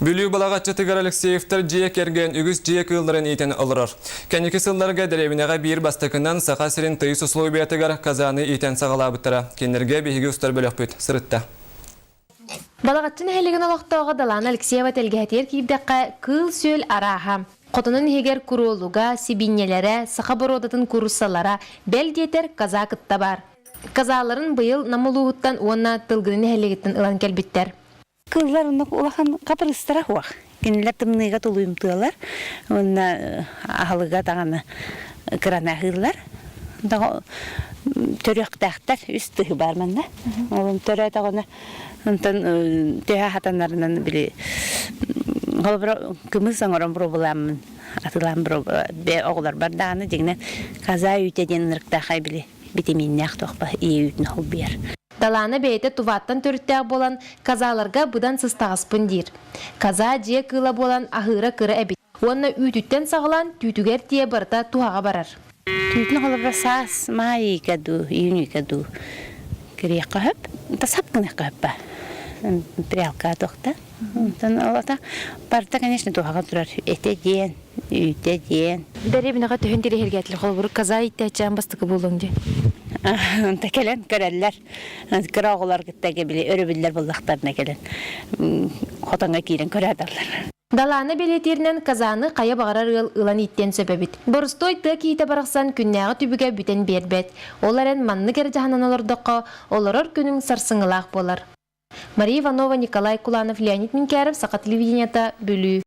Бүлүү Балаҕаччытыгар Алексеевтар дьиэ кэргэн үгүс дьиэ кыылларын иитэн олорор. Кэнники сылларга дэриэбинэҕэ биир бастакынан Саха сирин тыйыс условиятыгар казаны иитэн саҕалаабыттара. Кинилэргэ биһиги устар бөлөхпүт сырытта. Балаҕаччы нэһилиэгин олохтооҕо Далаана Алексеева тэлгэһэтигэр киирдэххэ, кыыл-сүөл арааһа. Хотонун иһигэр куруолуга, сибиинньэлэрэ, саха боруодатын кууруссалара, бэл диэтэр, коза кытта баар. Козаларын быйыл Нам улууһуттан уонна Тылгыны нэһилиэгиттэн ылан кэлбиттэр. Кыыллар оннук улахан хапырыыстара суох. Кинилэр тымныыга тулуйумтуолар уонна аһылыга даҕаны кыраны аһыыллар. Төрүөхтээхтэр үс тыһы баар манна. Ол төрөөтөҕүнэ онтон төһө хатанарынан били холобура кымыс оҥорон боруобалааммын атыылаан оҕолорбор даҕаны дьиҥинэн коза үүтэ диэн ынырыктаахай били битэмииннээх туохпа ийэ үүтүн холбуйар. Далаана бэйэтэ Туваттан төрүттээх буолан, козаларга быдан сыстаҕаспын диир. Коза дьиэ кыыла буолан аһыыра кыра эбит уонна үүтүттэн саҕалаан түүтүгэр тиийэ барыта туһаҕа барар. Түүтүн холобура саас маай ыйга дуу, июнь ыйга дуу кириэххэ сөп. Тасап гыныахха сөп ба. Прялка туохта. Онтон олата барыта, конечно, туһаҕа турар. Этэ диэн, үүтэ диэн. Дэриэбинэҕэ төһөн тириэһиргээтилэр холобур коза иитээччи бастакы буолуоҥ дии. Онто кэлэн көрөллөр. Кыра оҕолор кытта били өрөбүллэр буллахтарына кэлэн хотоҥҥо киирэн көрөөдөллөр. Далаана бэлиэтииринэн козаны хайа баҕарар ыал ылан ииттиэн сөп эбит. Боростуой тыа киһитэ барахсан күннээҕи түбүгэ бүтэн биэрбэт. Ол эрэн маннык эрэ дьаһанан олордоххо, олорор күнүҥ сарсыҥҥылаах буолар. Мария Иванова, Николай Куланов, Леонид Минкяров, Саха телевидениета, Бүлүү.